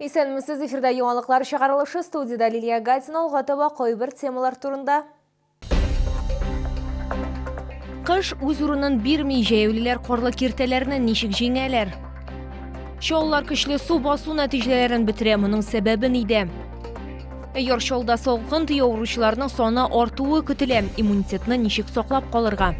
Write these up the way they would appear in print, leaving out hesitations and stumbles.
Исәнмесез, эфирда яңалыклар чыгарылышы, студиядә Лилия Гатина, алга таба кайбер темалар турында. Кыш үз урынын бирми, җәяүлеләр карлы киртәләрне ничек җиңәләр? Чаллар көчле су басу нәтиҗәләрен бетерә, моның сәбәбе нидә? Яр Чаллыда салкын тию авыручыларның саны артуы көтелә. Иммунитетны ничек саклап калырга?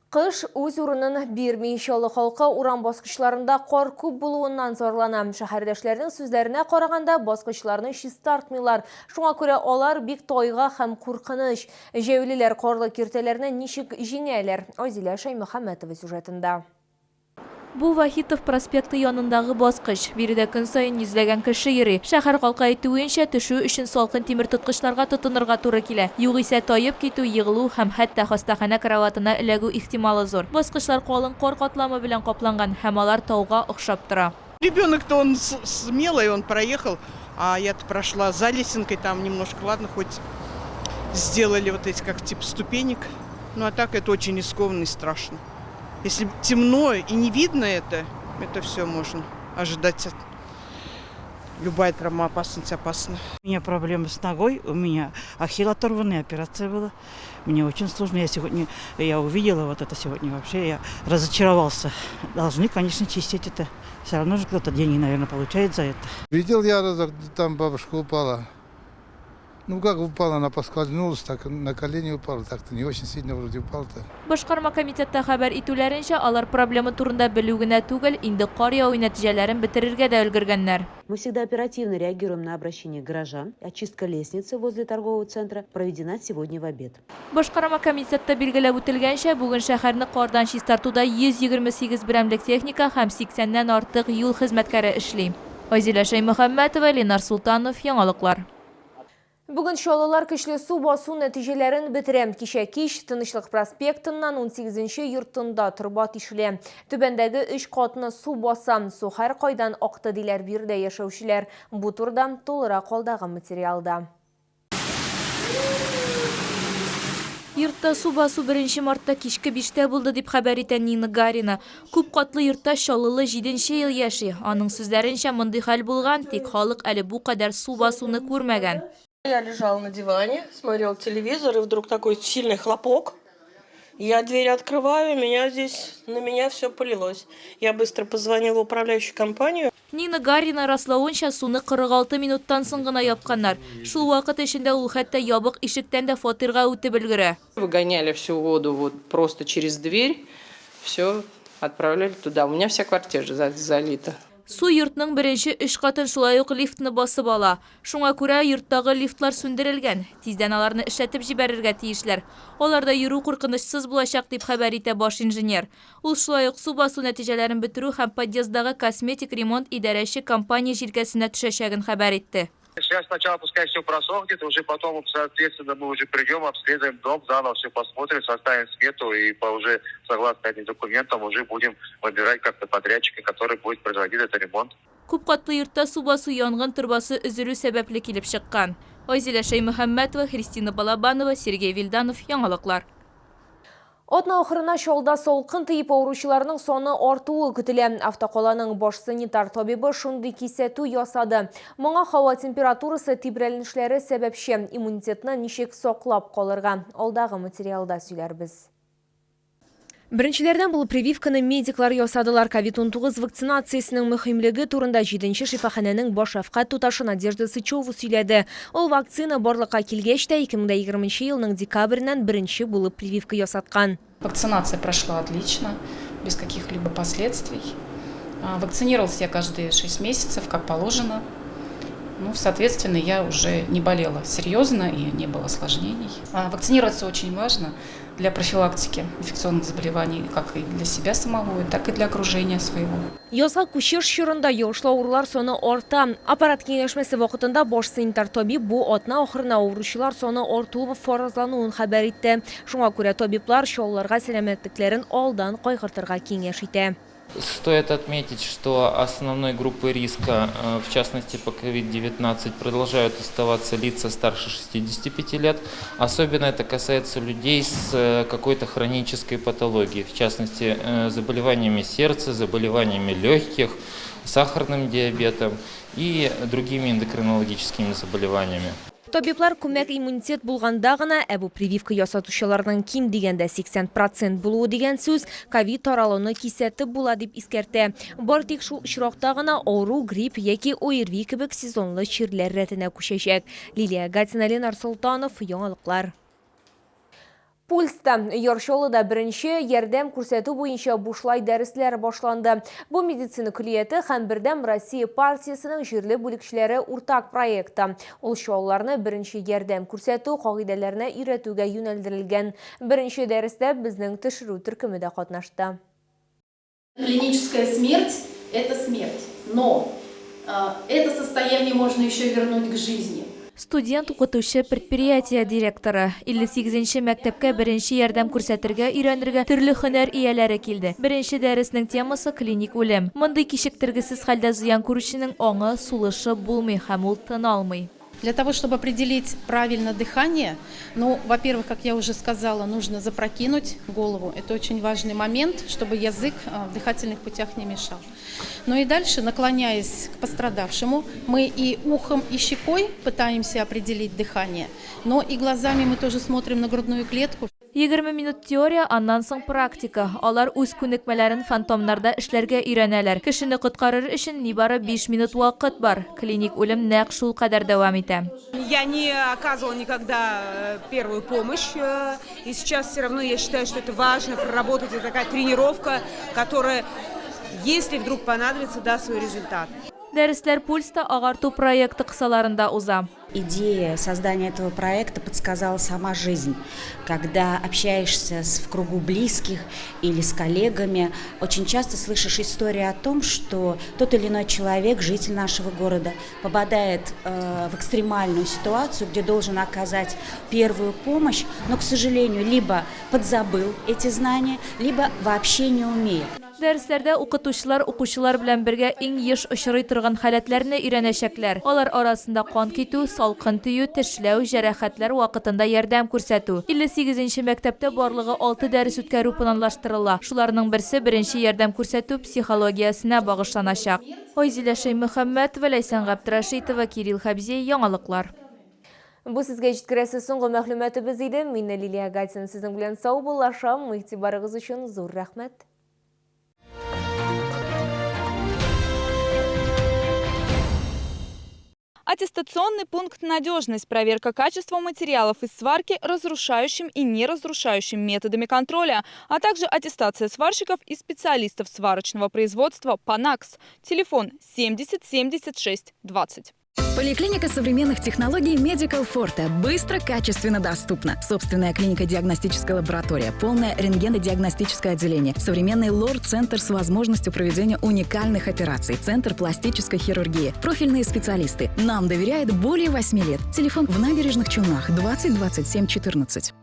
Кыш үз урынын бирми. Чаллы халкы урам баскычларында кар күп булуыннан зарлана. Шәһәрдәшләрнең сүзләренә караганда, баскычларны чистартмыйлар. Шуңа күрә алар бик тайга һәм куркыныч. Җәяүлеләр карлы киртәләрне ничек җиңәләр? Айзилә Шәймөхәммәтова сюжетында. Бу Вахитов проспекты янындагы баскыч. Биредә көн саен йөзләгән кеше йөри. Шәһәр халкы әйтүенчә, төшү өчен салкын тимер тоткычларга тотынырга туры килә. Югыйсә, таеп китү, егылу һәм хәтта хастаханә караватына эләгү ихтималы зур. Баскычлар калын кар катламы белән капланган һәм алар тауга охшап тора. Ребенок-то он смелый, он проехал, а я-то прошла за лесенкой, там немножко, ладно, хоть сделали вот эти как типа ступенек. Ну а так это очень рискованно и страшно. Если темно и не видно это, это все можно ожидать. Любая травмоопасность опасна. У меня проблемы с ногой, у меня ахилл оторванный, операция была. Мне очень сложно. Я сегодня, я увидела вот это сегодня вообще, я разочаровался. Должны, конечно, чистить это. Все равно же кто-то деньги, наверное, получает за это. Видел я разок, там бабушка упала. Ну как упала, она поскользнулась, так на колени упала, так-то не очень сильно вроде упала-то. Башкарма комитетта хәбәр итүләренчә, алар проблема турында белү генә түгел, инде кар яву нәтиҗәләрен бетерергә дә өлгергәннәр. Мы всегда оперативно реагируем на обращения горожан. Очистка лестницы возле торгового центра проведена сегодня в обед. Башкарма комитетта билгеләп үтелгәнчә, бүген шәһәрне кардан чистартуда 128 берәмлек техника һәм 80 нән артык юл хезмәткәре эшли. Айзилә Шәймөхәммәтова, Ленар Солтанов, Яңалыклар. Бүген чаллылар көчле су басу нәтиҗәләрен бетерә. Кичә кич Тынычлык проспектыннан унсигезенче йортында торба тишелә. Түбәндәге өч катны су баса. Су һәркайдан акты, диләр биредә яшәүчеләр. Бу турыда тулырак алдагы материалда. Йортта су басу беренче мартта кичке биштә булды, дип хәбәр итә Нина Гарина. Күп катлы йортта чаллылы җиденче ел яши. Аның сүзләренчә, мондый хәл булган, тик халык әле бу кадәр су басуны күрмәгән. Я лежала на диване, смотрела телевизор, и вдруг такой сильный хлопок. Я дверь открываю, меня здесь, на меня все полилось. Я быстро позвонила в управляющую компанию. Нина Гарина раславынча, суны 46 минуттан соң гына япканнар. Шул вакыт эчендә ул хәтта ябык ишектән дә фатирга үтеп өлгерә. Выгоняли всю воду вот просто через дверь, все отправляли туда. У меня вся квартира залита. Су йортның беренче өч катын, шулай ук лифтны басып ала. Шуңа күрә йорттагы лифтлар сүндерелгән. Тиздән аларны эшләтеп җибәрергә тиешләр. Аларда йөрү куркынычсыз булачак, дип хәбәр итә баш инженер. Ул шулай ук су басу нәтиҗәләрен бетерү һәм подъезддагы косметик ремонт идарәче компания җилкәсенә төшәчәген хәбәр итте. Сейчас сначала пускай все просохнет, уже потом, соответственно, мы уже придем, обследуем дом, заново все посмотрим, составим смету и по уже согласно этим документам уже будем выбирать как-то подрядчика, который будет производить этот ремонт. Күп катлы йортта су басу янгын торбасы өзелү сәбәпле килеп чыккан. Айзилә Шәймөхәммәтова, Христина Балабанова, Сергей Вильданов, Яңалыклар. Атна ахырына Чаллыда салкын тиеп авыручыларның саны артуы көтелә. Автокаланың баш санитар табибы шундый кисәтү ясады. Моңа һава температурасы тибрәлнешләре сәбәпче. Иммунитетны ничек саклап калырга? Алдагы материалда сөйләрбез. Беренчеләрдән булып прививканы медиклар ясадылар. Ковид-унтугыз вакцинациясенең мөһимлеге турында җиденче шифаханәнең баш шәфкать туташы Надежда Сычева сөйләде. Ул вакцина барлыкка килгәч тә, 2020 нче елның декабреннән беренче булып прививка ясаткан. Вакцинация прошла отлично, без каких-либо последствий. Вакцинировалась я каждые 6 месяцев, как положено. Ну, соответственно, я уже не болела серьезно и не было осложнений. Вакцинироваться очень важно для профилактики инфекционных заболеваний, как и для себя самого, так и для окружения своего. Язга күчеш чорында йогышлы авырулар саны арта. Аппарат киңәшмәсе вакытында баш санитар табиб бу атна ахырына авыручылар саны артуы фаразлануын хәбәр итте. Шуңа күрә табиблар чаллыларга сәламәтлекләрен алдан кайгыртырга киңәш итә. Стоит отметить, что основной группой риска, в частности по COVID-19, продолжают оставаться лица старше 65 лет. Особенно это касается людей с какой-то хронической патологией, в частности, заболеваниями сердца, заболеваниями легких, сахарным диабетом и другими эндокринологическими заболеваниями. Табиблар күмәк иммунитет булганда гына, ә бу прививка ясатучыларның ким дигәндә 80 процент булуы дигән сүз, ковид таралуны кисәтеп була дип искәртә. Бары тик шул очракта гына авыру грипп яки ОРВИ кебек сезонлы чирләр рәтенә күчәчәк. Лилия Гатина, Ленар Солтанов, Яңалыклар. Пульста Яр Чаллыда беренче ярдәм күрсәтү буенча бушлай дәресләр башланды. Бу медицина көллияте һәм Бердәм Россия партиясенең җирле бүлекчеләре уртак проекты. Ул чаллыларны беренче ярдәм күрсәтү кагыйдәләренә өйрәтүгә юнәлдерелгән. Беренче дәрестә безнең төшерү төркеме дә катнашты. Клиническая смерть – это смерть, но это состояние можно еще вернуть к жизни. Студент, укытучы, предприятие директоры. 58 нче мәктәпкә беренче ярдәм күрсәтергә өйрәнергә төрле һөнәр ияләре килде. Беренче дәреснең темасы, клиник үлем. Мондый кичектергесез хәлдә зыян күрүченең аңы, сулышы булмый һәм ул тын алмый. Для того, чтобы определить правильно дыхание, ну, во-первых, как я уже сказала, нужно запрокинуть голову. Это очень важный момент, чтобы язык в дыхательных путях не мешал. Ну и дальше, наклоняясь к пострадавшему, мы и ухом, и щекой пытаемся определить дыхание, но и глазами мы тоже смотрим на грудную клетку. 20 минут теория, аннан соң практика. Алар үз күнекмәләрен фантомнарда эшләргә өйрәнәләр. Кешене коткарыр өчен нибары биш минут вакыт бар. Клиник үлем нәкъ шул кадәр дәвам итә. Я не оказывала никогда первую помощь, и сейчас все равно я считаю, что это важно проработать, это такая тренировка, которая, если вдруг понадобится, даст свой результат. Дәресләр Пульста агарту проекты кысаларында уза. Идея создания этого проекта подсказала сама жизнь. Когда общаешься в кругу близких или с коллегами, очень часто слышишь истории о том, что тот или иной человек, житель нашего города, попадает в экстремальную ситуацию, где должен оказать первую помощь, но, к сожалению, либо подзабыл эти знания, либо вообще не умеет. Дәресләрдә укытучылар укучылар белән бергә иң еш очрый торган халәтләрне өйрәнәчәкләр. Алар арасында кан китү, салкын тию, тешләү, җәрәхәтләр вакытында ярдәм күрсәтү. 58 нче мәктәптә барлыгы алты дәрес үткәрү планлаштырыла. Шуларның берсе беренче ярдәм күрсәтү психологиясенә багышланачак. Айзилә Шәймөхәммәтова, Ләйсән Гаптрәшитова, Кирилл Хәбзиев, Яңалыклар. Бу сезгә җиткерәсе соңгы мәгълүматыбыз иде. Мин Лилия Гатина сезнең белән саубуллашам. Игътибарыгыз өчен зур рәхмәт. Аттестационный пункт «Надежность». Проверка качества материалов из сварки разрушающим и неразрушающим методами контроля, а также аттестация сварщиков и специалистов сварочного производства «Панакс». Телефон 70 76 20. Поликлиника современных технологий Medical Forte. Быстро, качественно, доступно. Собственная клиника-диагностическая лаборатория, полное рентгенодиагностическое отделение, современный лор-центр с возможностью проведения уникальных операций, центр пластической хирургии, профильные специалисты. Нам доверяют более 8 лет. Телефон в Набережных Челнах 20 27 14.